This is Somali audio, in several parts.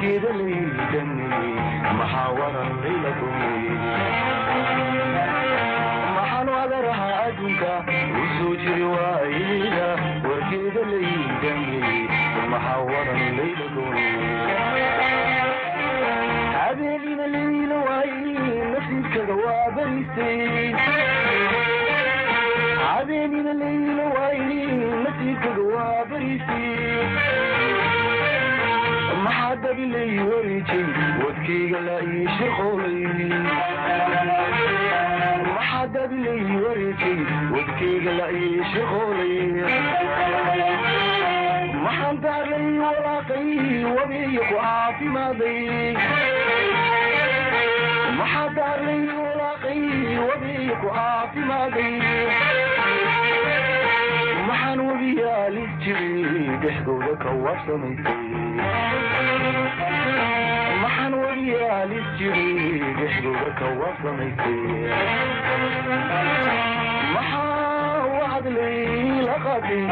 Warkeeda laydamey, maxaa waran layla dumay? Maxaan wadaraha adduunka u soo jiri waayeyda? Warkeeda laydamey, maxaa waran layla dumay? Habeenina layla waayey, nasiibkaga waa baristay. Habeenina layla waayey, nasiibkaga waa baristay. Maxaa dabilay wareejay, wadkayga la ii shirqoolay? Maxaa dabilay wareejay, wadkayga la ii shirqoolay? Maxaan daarlay walaaqay, wabiyo ku caafimaaday? Maxaa daarlay walaaqay, wabiyo ku caafimaaday? Maxaan webiyaalis jiray dhexdooda ka waabsamaysay? Maxaan webiyaalis jiray dhexdooda ka waabsamaysay? Maxaa wacd layla qaatay,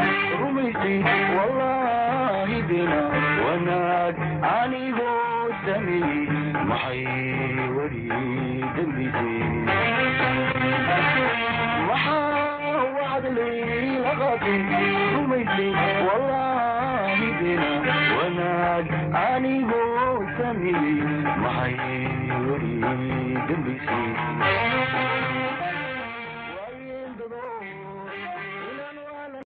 rumaysay wallaahi bena wanaag anigoo sameeyey, maxay weli dambaysay? Maxaa wacd layla qaatay, rumaysay wallaahi bena wanaag anigoo sameeyey, maxay